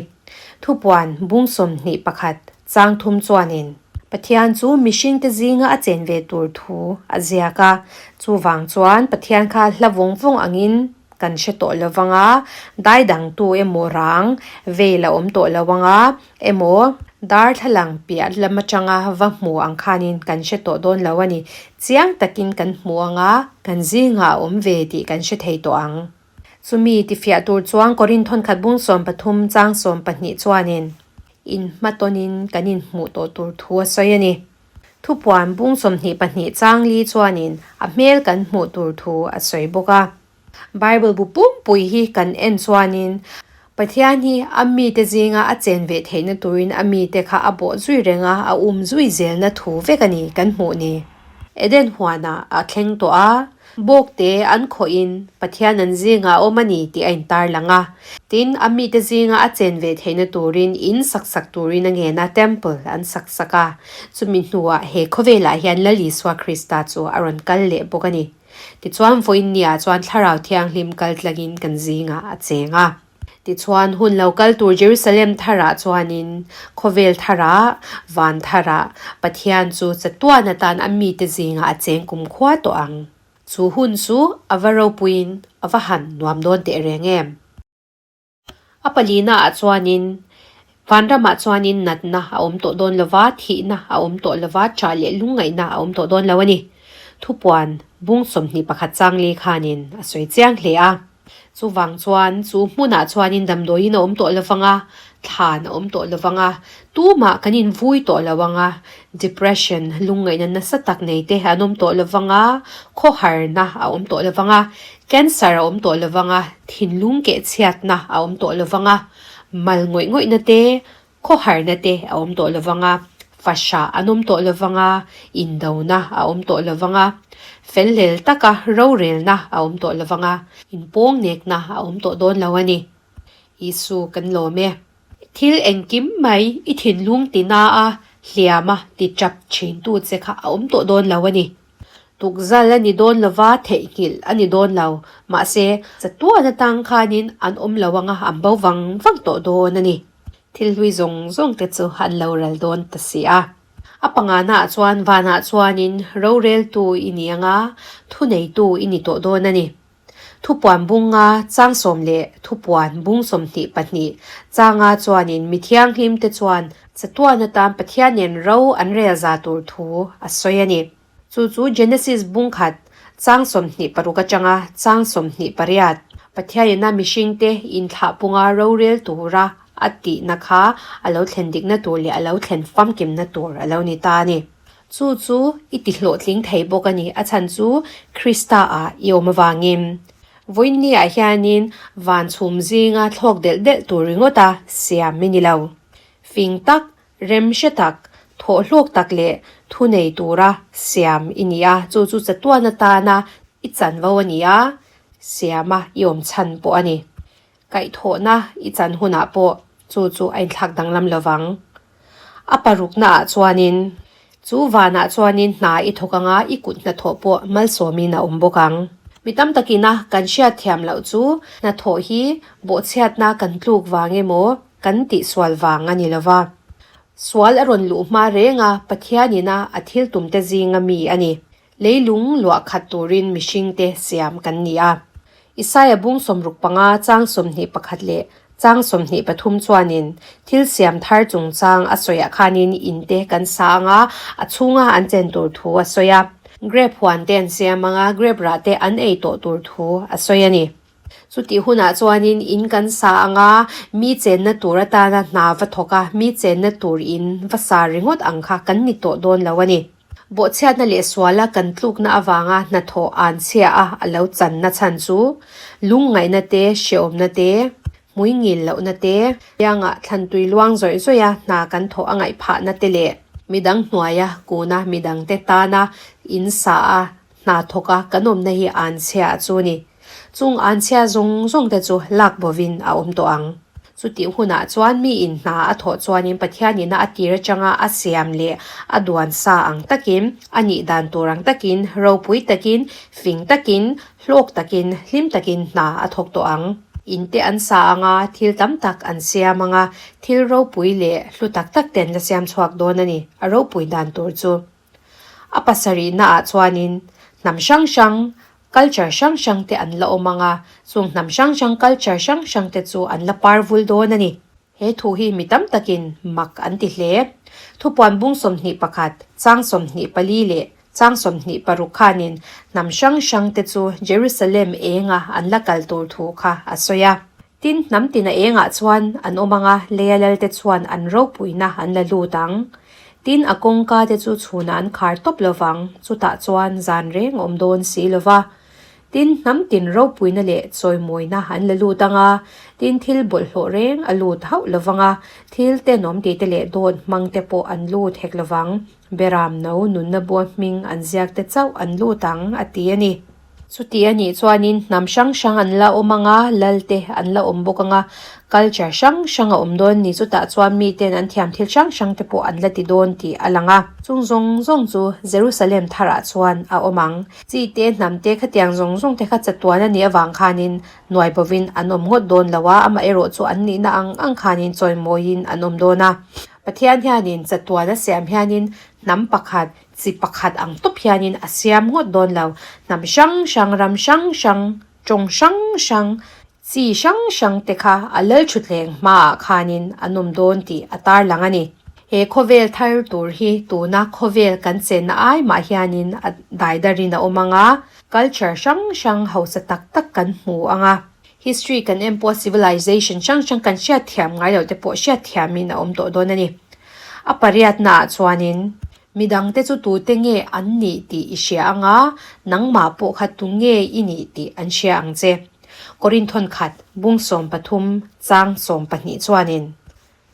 Thupuan bung 21 chang thum chuanin Pathian chu mihringte zinga a chen ve tur thu a ziak a, chuvang chuan Pathian kha hla vawng vawng angin kan hre tawh lo vang a, dai dangtu emaw rang veil a awm tawh lo ang a, emaw darthlalang piah lam atanga va hmu ang khanin kan hre tawh dawn lo a ni. Chiang takin kan hmu ang a, kan zingah a awm ve tih kan hre thei tawh ang. Chumi tifiah tur chuan Korinthon khat bung 13 chang 12 chuanin inhmatawnin kan inhmuh tawh tur thu a sawi a ni. Thupuan bung 22 chang li chuanin a hmel kan hmuh tur thu a sawi bawk a. Bible bu pumpui hi kan en chuanin Pathian hi a mite zinga a chen ve theihna turin a mite kha a bawh zui reng a, a um zui zelna thu vek a ni kan hmuh ni. Eden huanah a thleng tawh a, bawkte an khawhin Pathian an zingah a awm a ni tih a intar lang a. Tin, a mite zinga a chen ve theihna turin in sak sak turin a ngen a, temple an sak sak a. Chumi hnuah he khawvelah hian Lal Isua Krista chu a rawn kal leh bawk a ni. Tichuan vawiinniah chuan Thlarau Thianghlim kal tlangin kan zingah a cheng a. Tichuan hun lo kal tur Jerusalem tharah chuanin khawvel tharah, van tharah, Pathian chu chatuan atan a mite zingah a cheng kumkhua tawh ang. Chu hun chu a va ropuiin a va han nuam dawn teh reng em? A palina ah chuanin vanramah chuanin natna a awm tawh dawn lova, thihna a awm tawh lova, tah leh lungngaihna a awm tawh dawn lo a ni. Thupuan bung 21 chang li khanin a sawi chiang hle a. Chuvang chuan chu hmunah chuanin damdawiin a awm tawh lovang a, thlan a awm tawh lovang a, tumah kan invui tawh lo ang a, depression lungngaihna nasa tak nei te an awm tawh lovang a, khawharna a awm tawh lovang a, Cancer a awm tawh lovang a, thinlung keh chhiatna a awm tawh lovang a, mal ngawih ngawihna te, khawharna te a awm tawh lovang a, fahrah an awm tawh lovang a, indona a awm tawh lovang a, felhlel taka rorelna a awm tawh lovang a, inpawngnekna a awm tawh dawn lo a ni. Isu kan lawm e. Thil engkim mai i thinlung tina a, hliam a, ti tap thintu che kha a awm tawh dawn lo a ni. Tukzal a ni dawn lova, theihnghilh a ni dawn lo. Mahse, chatuan atang khanin an awm lo anga an bo vang vang tawh dawn a ni. Thil hlui zawng zawng te chu an lo ral dawn ta si a. A pangana ah chuan vanah chuanin roreltu i ni anga thuneitu i ni tawh dawn a ni. Thupuan bunga chang sawm leh thupuan bung 22 changa chuanin mi thianghlim te chuan chatuan atan Pathianin ro an rel za tur thu a sawi a ni. Chu chu Genesis bung khat chang 26 atanga chang 28 Pathianina mihringte inthlah punga rorel tura. a tihna kha a lo thlen dikna tur leh a lo thlen famkimna tur a lo ni ta a ni. Chu chu i ti hlawhtling thei bawk a ni, a chhan chu Krista ah i awm avangin. Vawiinniah hianin van chhum zinga thlawk delh delh tur ringawta siam i ni lo. Fing tak, rem hre tak, thawhhlawk tak leh thu nei tura siam i ni a, chu chu chatuan atana i chanvo a ni a, siama i awm chhan pawh a ni. Kaihthawhna i chan hunah pawh chu chu a inthlak danglam lo vang. A paruknaah chuanin, chu vanah chuanin hna i thawk anga i kut hnathawh pawh malsawmin a awm bawk ang. Mi tam takina kan hriatthiam loh chu hnathawh hi bawhchhiatna kan tluk vang emaw kan tihsual vang a ni lo va. Sual a rawn luh hma renga Pathianina a thil tumte zinga mi a ni. Leilung luah khat turin mihringte siam kan ni a. Isaia bung 65 chang 21 leh chang 23 chuanin thil siam thar chungchang a sawiah khanin inte kan sa ang a, a chhunga an chen tur thu a sawi a. Grep huan te an siam ang a, grep rah te an ei tawh tur thu a sawi a ni. Chutih hunah chuanin in kan sa ang a, mi chenna tur atana hna va thawk a, mi chenna tur in va sa ringawt ang kha kan ni tawh dawn lo a ni. Bawhchhiatna leh suala kan tlukna avanga hnathawh an chhia a a lo channa chhan chu lungngaihna te, hreawmna te, hmuingil lohna te, biangah thlantui luang zawih zawih a hna kan thawh a ngaih phahna te leh midang hnuaia kuna midangte tana in sa a hna thawk a kan awmna hi an chhia a chu ni. Chung an chhia zawng zawng te chu lak bovin a awm tawh ang. Chutih hunah chuan mi in hna a thawh chuanin Pathian ina a tir atanga a siam leh a duan sa ang takin, a nih dan tur ang takin, ropui takin, fing takin, hlawk takin, hlim takin hna a thawk tawh ang. In te an sa ang a, thil tam tak an siam ang a, thil ropui leh hlu tak tak te an la siam chhuak dawn a ni, a ropui dan tur chu. A pasarihnaah chuanin hnam hrang hrang, culture hrang hrang te an la awm ang a, chung hnam hrang hrang, culture hrang hrang te chu an la par vul dawn a ni. He thu hi mi tam takin mak an ti hle. Thupuan bung 21, chang 24 leh chang 26 khanin hnam hrang hrang te chu Jerusalem enga an la kal tur thu kha a sawi a. Tin, hnam tina engah chuan an awm ang a, leia lalte chuan an ropuina an la lut ang. Tin, a kawngka te chu chhunah an khar tawp lo vang, chutah chuan zan reng a awm dawn si lo va. Tin, hnam tin ropuina leh chawimawina an la lut ang a, tin, thil bawlhhlawh reng a lut hauh lo vang a, thil tenawm tihte leh dawt hmang te pawh an lut hek lo vang, beram no nunna bua hming an ziak te chauh an lut ang, a ti a ni. Chuti a nih chuanin hnam hrang hrang an la awm ang a, lal te an la awm bawk ang a, culture hrang hrang a awm dawn ni. Chutah chuan miten an thiam thil hrang hrang te pawh an la ti dawn tih a lang a. Chung zawng zawng chu Jerusalem tharah chuan a awm ang. Chi te, hnam te, khatiang zawng zawng te kha chatuan a nih avang khanin nuai bovin an awm ngawt dawn lo a, amaherawh chu an nihna ang ang khanin chawimawiin an awm dawn a. Pathian hianin chatuan a siam hianin hnam pakhat Chi pakhat ang tawp hianin a siam ngawt dawn lo. Hnam hrang hrang, ram hrang hrang, tawng hrang hrang, chi hrang hrang te kha a lal thutthleng hmaah khanin an awm dawn tih a tarlang a ni. He khawvel thar tur hi tuna khawvel kan chenna ai mah hianin a daidarin a awm ang a, culture hrang hrang hausa tak tak kan hmu ang a, history kan en pawh civilization hrang hrang kan hriatthiam ngai loh te pawh hriatthiamin a awm tawh dawn a ni. A pariatnaah chuanin Midangte chu tute nge an nih tih i hria ang a, nangmah pawh kha tu nge i nih tih an hria ang che. Korinthon khat, bung 13, chang 12 chuanin,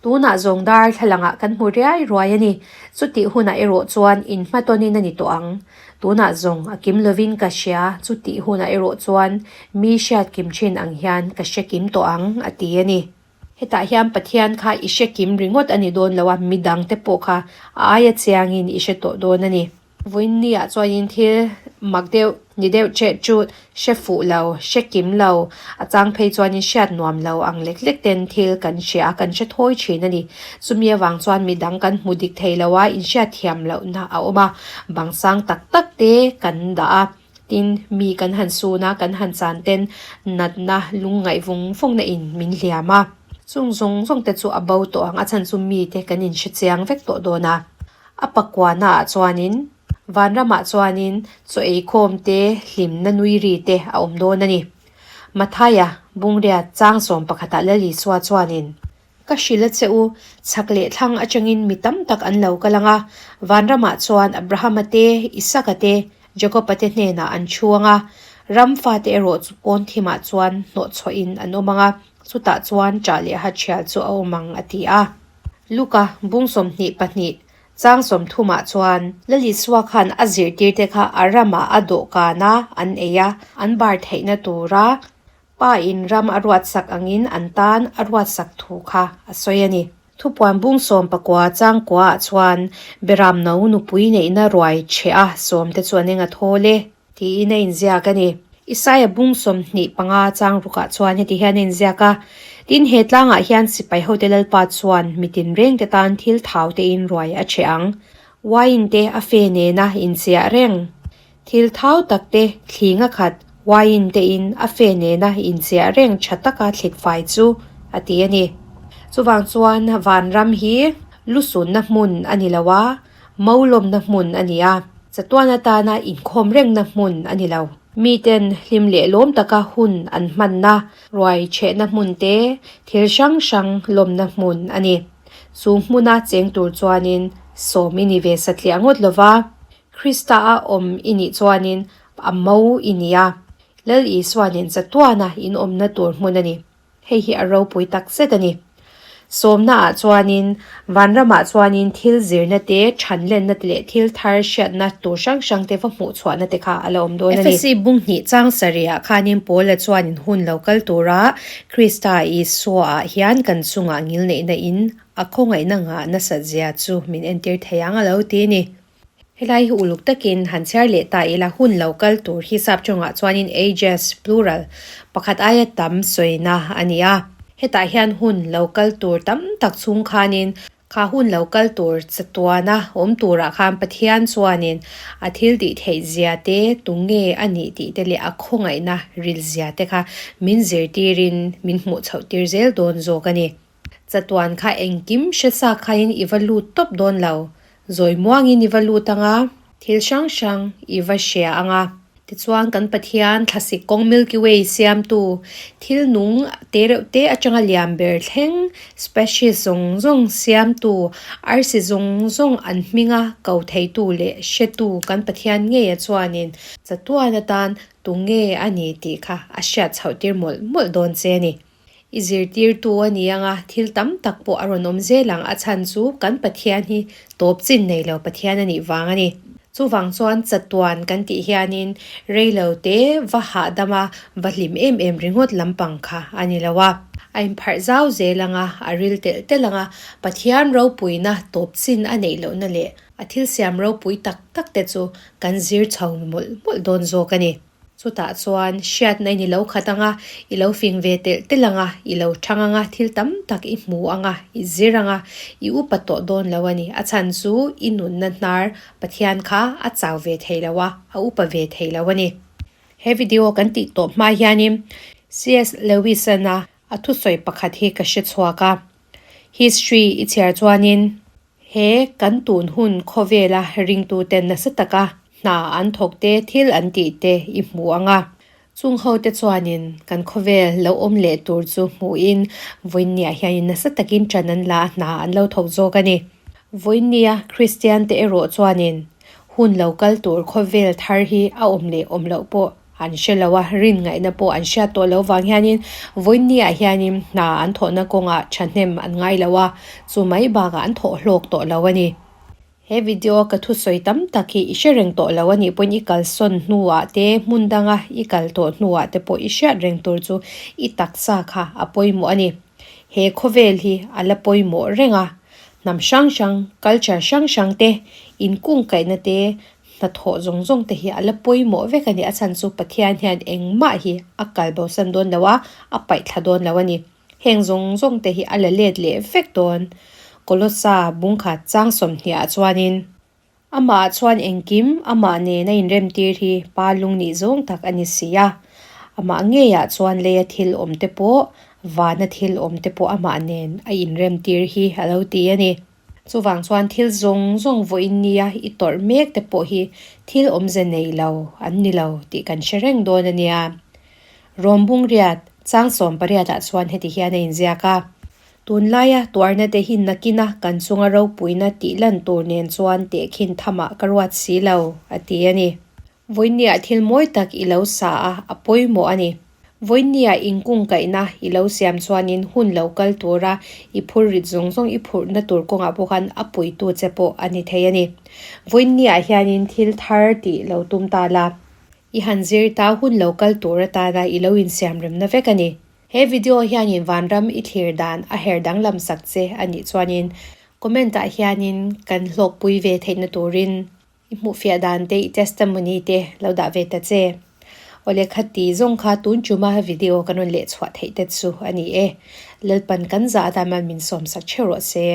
Tunah zawng dar thlalangah kan hmu riai ruai a ni, chutih hunah erawh chuan inhmatawnin a ni tawh ang. Tunah zawng a kim lovin ka hria, chutih hunah erawh chuan mi hriat kim thin ang hian ka hre kim tawh ang, a ti a ni. Hetah hian Pathian kha i hre kim ringawt a ni dawn lo a, midangte pawh kha a aia chiangin i hre tawh dawn a ni. Vawiinniah chuanin thil mak deuh, ni deuh cheh chut, hre fuh lo, hre kim lo, a chang phei chuanin hriat nuam lo ang lek lek ten thil kan hria a, kan hre thawi thin a ni. Chumi avang chuan midang kan hmu dik thei lo a, inhriat thiam lohna a awm a, bang sang tak tak te kan dah a. Tin, mi kan han sun a, kan han chan ten natna lungngaih vung vungna in min hliam a. Chung zawng zawng te chu a bo tawh ang, a chhan chu mi te kan inhre chiang vek tawh dawn a. A pakuana ah chuanin, vanramah chuanin chaw eikhawm te, hlimna nui ri te a awm dawn a ni. Mathaia, Bungriat, chang 11 ah Lal Isua chuanin. Ka hrilh a che u, chhak leh thlang atangin mi tam tak an lo kal ang a, vanramah chuan Abrahama te, Isaka te, Jakoba te hnenah an thu ang a, ram fate erawh chu pawn thimah chuan hnawhchhuahin an awm ang a, chutah chuan ṭah leh hathial chu a awm ang, a ti a. Luka bung 22 Chang 30 ah chuan Lal Isua khan a zirtirte kha a ramah a dawhkan a, an ei a, an bar theihna tura Pa in ram a ruatsak angin an tan a ruatsak thu kha a sawi a ni. Thupuan bung 19 chang kua ah chuan Beram no nupui neihna ruai chhe a sawmte chu an eng a thawl e tiin a inziak a ni. Isaia bung 25 chang rukah chuan heti hian a inziak a, Tin, he tlangah hian sipai hote Lalpa chuan mi tinrengte tan thil thau tein ruai a chhe ang. Wine te a fe nena inchiah reng. Thil thau tak te thlinga khat wine tein a fe nena inchiah reng tha taka thlit fai chu a ti a ni. Chuvang chuan vanram hi lusunna hmun a ni lo a, Maulawmna hmun a ni a, chatuan atana inkhawm rengna hmun a ni lo. Miten hlim leh lawm taka hun an hmanna, ruai chhehna hmun te, thil hrang hrang lawmna hmun a ni. Chu hmuna cheng tur chuanin sawm i ni ve satliah ngawt lova, Krista-a awm i nih chuanin a mo i ni a, Lal Isua nen chatuana inawmna tur hmun a ni. Hei hi a ropui tak zet a ni. Sawmnaah chuanin, vanramah chuanin thil zirna te, thanlenna te leh thil thar hriatna tur hrang hrang te va hmuh chhuahna te kha a la awm dawn a ni. Efesi bung hnih chang sarihah khanin Paula chuanin hun lo kal tura Krista Isuaah hian kan chungah ngilneihna in a khawngaihna ngah nasat zia chu min entir thei ang a lo ti a ni. Helai hi uluk takin han chhiar leh ta ila hun lo kal tur hi sap tawngah chuanin ages, plural, pakhat aia tam sawina a ni a. Hetah hian hun lo kal tur tam tak chhung khanin kha hun lo kal tur chatuana awm turah khan Pathian chuanin a thil tih theih zia te, tunge a nih tih te leh a khawngaihna ril zia te kha min zirtirin min hmuh chhoh tir zel dawn zawk a ni. Chatuan kha engkim hre sa khain i va lut tawp dawn lo. Zawi muangin i va lut ang a, thil hrang hrang i va hria ang a. Tichuan kan Pathian thlasik kawng Milky Way siamtu thil nung te reuh te atanga lian ber thleng species zawng zawng siamtu arsi zawng zawng an hminga ko theitu leh hretu kan Pathian ngeia chuanin chatuan atan tunge a ni tih kha a hriat chhoh tir mawlh mawlh dawn che a ni. I zirtirtu a ni ang a, thil tam tak pawh a rawn awm zel ang. A chhan chu kan Pathian hi tawp chin nei lo Pathian a nih vang a ni. Chuvang chuan chatuan kan tih hianin reilo te va hahdam a, va hlim em em ringawt lampang kha a ni lo a. A inpharh zau zel ang a, a ril telh telh ang a, Pathian ropuina tawp chin a neih lohna leh a thil siam ropui tak tak te chu kan zir chho mawlh mawlh dawn zawk a ni. Chutah chuan hriatna in i lo khat ang a, i lo fing ve telh telh ang a, i lo thang ang a, thil tam tak i hmu ang a, i zir ang a, i upa tawh dawn lo a ni. A chhan chu i nunna hnar Pathian kha a chau ve thei lo a, a upa ve thei lo a ni. He video kan tih tawh hma hianin CS Lewis-an-a a thusawi pakhat hi ka hre chhuak a. History i chhiar chuanin He kan tun hun khawvela ringtuten nasa taka hna an thawk te, thil an tih te i hmu ang a. Chung hote chuanin kan khawvel lo awm leh tur chu hmuhin vawiinniah hianin nasa takin ṭan an la a, hna an lo thawk zawk a ni. Vawiinnia Kristiante erawh chuanin hun lo kal tur khawvel thar hi a awm leh awm loh pawh An hre lo a, rin ngaihna pawh an hriat tawh lo vang hianin vawiinniah hianin hna an thawhna kawngah thahnem an ngai lo a, chu mai bakah an thawh hlawk tawh lo a ni. He video ka thusawi tam tak hi i hre reng tawh lo a nih pawhin i kalsawn hnuah te, hmun danga i kal tawh hnuah te pawh i hriat reng tur chu i taksa kha a pawimawh a ni. He khawvel hi a la pawimawh reng a, hnam hrang hrang, culture hrang hrang te, inkungkaihna te, Hnathawh zawng zawng te hi a la pawimawh vek a ni. A chhan chu Pathian hian engmah hi a kal bosan dawn lo a, a paih thla dawn lo a ni. Heng zawng zawng te hi a la let leh vek dawn. Kolosa bungkhat chang 20 ah chuanin amah chuan engkim amah nen a inremtir hi pa lung nih zawng tak a ni si a. Amah ngeiah chuan leia thil awm te pawh, vana thil awm te pawh amah nen a inremtir hi a lo ti a ni. Chuvang chuan thil zawng zawng vawiin nia i tawrh mek te pawh hi thil awmze nei lo an ni lo tih kan hre reng dawn a nia. Rawm bung riat chang 18 ah chuan heti hian a inziak a. Tunlaia tuarna te hi nakina kan chunga ropuina tih lan tur nen chuan tehkhin thamah ka ruat si lo, a ti a ni. Vawinia thil mawi tak i lo sa a, a pawimawh a ni. Vawinia inkungkaihna i lo siam chuanin hun lo kal tura i phur rit zawng zawng i phurhna tur kawngah pawh khan a puitu che pawh a ni thei a ni. Vawinia hianin thil thar tih lo tum ta la, i han zir ta hun lo kal tur atana i lo insiamremna vek a ni. He video hianin vanram i thlir dan a her danglam sak che a nih chuanin comment ah hianin kan hlawkpui ve theihna turin I hmuhfiah dan te, i testimony te lo dah ve ta che. Awle khati zawng kha tun chuma video kan rawn leh chhuah theih te chu a ni e. Lalpan kan zah atan man min sawm sak theuh rawh se.